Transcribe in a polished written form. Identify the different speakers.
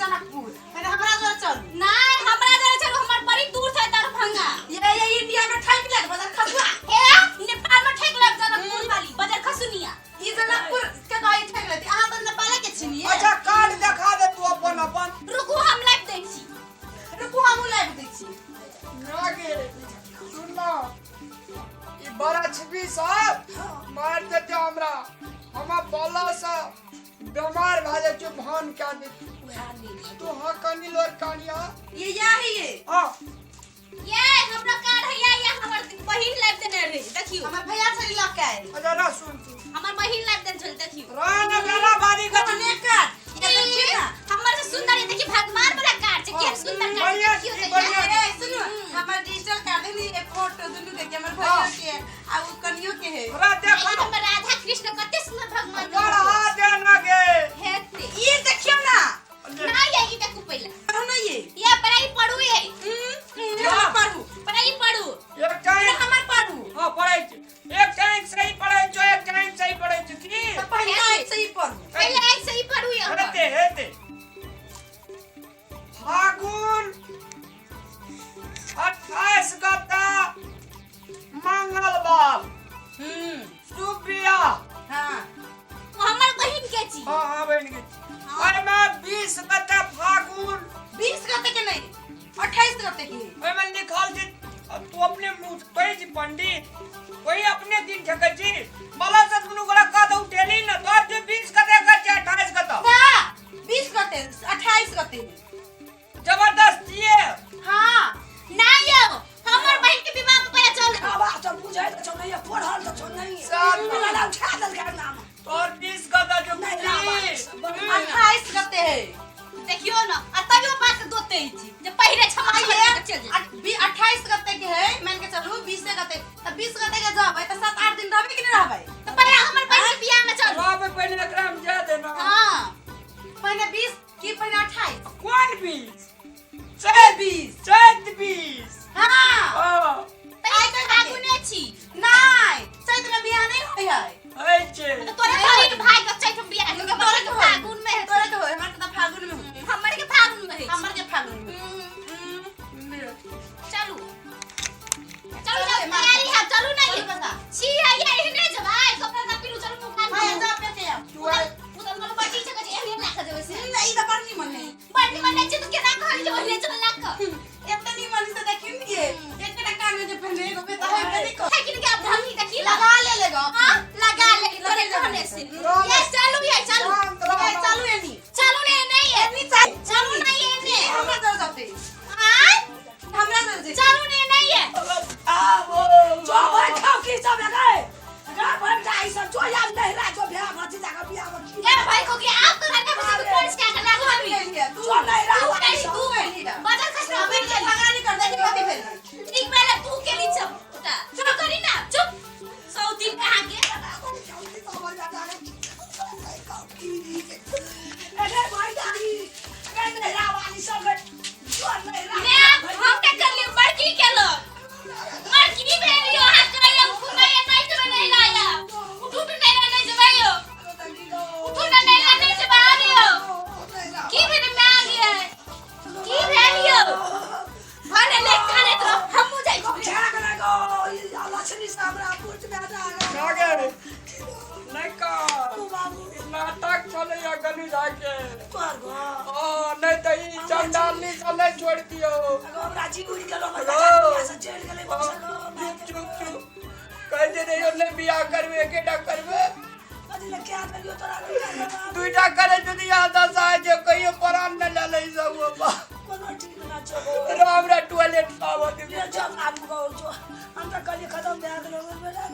Speaker 1: जनकपुर। पहिले हमरा जरे चलू।
Speaker 2: नहीं, हमरा जरे चलू, हमर बड़ी दूर छै दरभंगा।
Speaker 1: ये इंडिया में ठैक लेत बजर खसुआ।
Speaker 2: हे, नेपाल में ठेक लेब जनकपुर वाली बजर खसुनिया।
Speaker 1: ई जनकपुर के कही ठैक लेत, अहाँ तऽ नेपाले के छी नी।
Speaker 3: अच्छा कार्ड देखा दे तू अपन अपन।
Speaker 2: रुकू हम लाइव दै छी।
Speaker 1: रुकू हमहूँ लाइव दै छी।
Speaker 3: ना गे सुन ना, ई बड़ा छिपी सब मार देते हमरा, हमरा बला से बीमार भए जाइ छै भान कए दे। तू हाँ कनी लोर कानिया।
Speaker 1: ये या है ये।
Speaker 3: हाँ।
Speaker 2: ये हमरा कार्ड है या, या हमर बहिन लाइव देने रहे देखियो।
Speaker 1: हमर भैया छली लग के आयल।
Speaker 3: अच्छा ना सुन तू।
Speaker 2: हमर बहिन लाइव देने छली देखियो।
Speaker 3: राना बेला बारी का
Speaker 1: कने कार्ड? ये देखियो ना।
Speaker 2: हमर से सुंदर ये देखियो भगवान वाला कार्ड छै, केहन सुंदर कार्ड
Speaker 3: बढ़िया
Speaker 2: देखियो
Speaker 3: छी,
Speaker 2: तऽ
Speaker 3: बढ़िया।
Speaker 1: ए सुनु, हमर डिजिटल कार्ड है नी, एक फोटो दुनू के, हमर भैया के आ उ कनियो के है।
Speaker 3: हमरा देखो।
Speaker 2: ई हमर राधा कृष्ण कते सुंदर भगवान के
Speaker 3: बढ़ा दे ना गे।
Speaker 2: हेते।
Speaker 1: ये देखियो ना।
Speaker 2: ना ये ई देखू पहिले।
Speaker 1: पढ़ू ना ये।
Speaker 2: ये पढ़ाई पढ़ू ये।
Speaker 1: हमर पढ़ू।
Speaker 2: पढ़ाई पढ़ू।
Speaker 3: एक टाइम
Speaker 1: हमर पढ़ू।
Speaker 3: हां पढ़ै छी। एक टाइम सही पढ़ै छौ, एक टाइम सही पढ़ै छौ की?
Speaker 1: तऽ पहिले एक सही पढ़ू।
Speaker 2: पहिले एक सही पढ़ू ये।
Speaker 3: हेते हेते। फागुन 28 गता मंगलवार। शुभ बियाह।
Speaker 1: हां।
Speaker 2: वो हमर बहिन के छी।
Speaker 3: हां हां बहिन के छी। ओहिमे 20 गता फागुन।
Speaker 1: 20 गते के नहीं, 28 गते के।
Speaker 3: ओहिमे लिखल छै, अब तू अपने मुँह से कहै छी पंडित, वही अपने दिन ठकै छी। बाला से दुनू गोरा कह दऊ उठेली न, तोर जो 20 गते के छै, 28 गता।
Speaker 1: ना, 20 गते, 28 गते।
Speaker 3: जबरदस्त छियै।
Speaker 1: हां।
Speaker 2: ना यौ, हमर बहिन के विवाह में पहिले चल।
Speaker 4: आवाज तऽ बुझै तऽ छौ नहीं, पढ़ल तऽ छौ नहीं।
Speaker 3: सात
Speaker 4: लड़ा उठा देलकै नाम।
Speaker 3: तोर 20 गता जो
Speaker 4: नहीं,
Speaker 3: बीस।
Speaker 1: 28 गते है।
Speaker 2: देखियो ना, आ तैयो बात दोते छी जे पहिले क्षमा
Speaker 1: आइए,
Speaker 2: कर के चल जाए।
Speaker 1: 28 गते के है, मान के चलू 20 गते, तऽ 20 गते के जबै तऽ 7-8 दिन रहबै कि नहीं रहबै?
Speaker 2: तऽ पहिले हमर बहिन के बियाह में चलू।
Speaker 3: रहबै पहिले एकरा हम जाय देना।
Speaker 1: हां। पहिले 20 की पहिले 28?
Speaker 3: कोन 20? चैत
Speaker 1: 20।
Speaker 3: चैत 20।
Speaker 1: हां।
Speaker 3: हां।
Speaker 2: तऽ आइ तऽ फागुने छी।
Speaker 1: नहीं, चैत में बियाह नहीं होय है।
Speaker 3: होइ छै।
Speaker 2: तऽ तोरे बहिन भाई के चैत में बियाह हेतौ,
Speaker 1: तोरे के होय।
Speaker 2: फागुन में हेतौ।
Speaker 1: तोरे के होय, हमर के तऽ फागुन में होय।
Speaker 2: हमर के फागुन में होय।
Speaker 1: हमर के फागुन में।
Speaker 2: चलू। चलू जाओ, तैयारी है, चलू ना ये। छी है, ये एहने जेबै, कपड़ा ना पिन्हू, चलू मुँह कान
Speaker 1: हां,
Speaker 2: धोउ।
Speaker 1: जा पे के आउ।
Speaker 3: तू आइ।
Speaker 2: उ तऽ हमर बड़ी छै, कहै छै, एहने लए कऽ जेबै से।
Speaker 1: नहीं, ई तऽ बड़ निमन है।
Speaker 2: बड़ निमन नहि छै, तऽ केना कहली जे ओहने चल लए कऽ?
Speaker 1: एते निमन से देखिन ये। एकटा कान में जे पहिने एगो बेटा है, बेटी को।
Speaker 2: है कि नहीं, आब ढंगी देखी ला।
Speaker 1: लगा ले लेगो।
Speaker 2: हाँ, लगा ले, तोरे कहने से। ये चलू, ये चलू।
Speaker 1: ये चलू एनी।
Speaker 2: चलू ने, नहीं है।
Speaker 1: एनी चल।
Speaker 2: चलू नहीं है, एने।
Speaker 1: हमरा जर जाते।
Speaker 2: आय?
Speaker 1: हमरा जर जाते।
Speaker 2: चलू ने, नहीं है।
Speaker 4: जो भाई खाओ की सब है गए। गए भाई जाई सब, जो याद नहीं रहा, जो ब्याह भतीजा का ब्याह भतीजा।
Speaker 2: ए भाई को कि आप तो रहने बस तू कौन से क्या लागो अभी?
Speaker 1: तू
Speaker 4: जो नहीं रहा,
Speaker 2: तू
Speaker 4: वही
Speaker 2: करी,
Speaker 4: सब।
Speaker 2: तू बजर खसरा
Speaker 1: अभी
Speaker 2: बैठ
Speaker 1: के
Speaker 2: गेली।
Speaker 1: झगड़ा नहीं कर दे कथी भेल?
Speaker 2: ठीक पहले तू के ली चुप। चुप करी ना, चुप। 100 दिन कहाँ के?
Speaker 4: अरे भाई दादी, अरे नहीं रहा वाली सब है। जो नहीं रहा।
Speaker 2: ने हम का कर लियो, बड़की के लो। बड़की भेलियो, हाथ करियो, घुमाइयो, नहीं तो नहीं लाया। उठू तो नहीं नहीं जबाइयो। उठू ना नहीं नहीं जबाइयो। की भेल मैं आ गया? की भेलियो? भने ले खाने तो हमहु जाइ छी।
Speaker 3: का गे? नहीं का। नाटक छलैया गलू झा के। ओ, नहीं तऽ ई चंडालनी से नहीं छोड़ दियौ। चुप चुप चुप। कहै जे रहियौ नहीं बियाह करबै, एकेटा करबै। दुइटा करै छै तऽ इएह दशा होइ छै, कहियो प्राण नहि लऽ लै सब बाबा। राम रा टॉयलेट आबऽ दियौ।
Speaker 4: हम तऽ कहलियै खतम भए गेलै।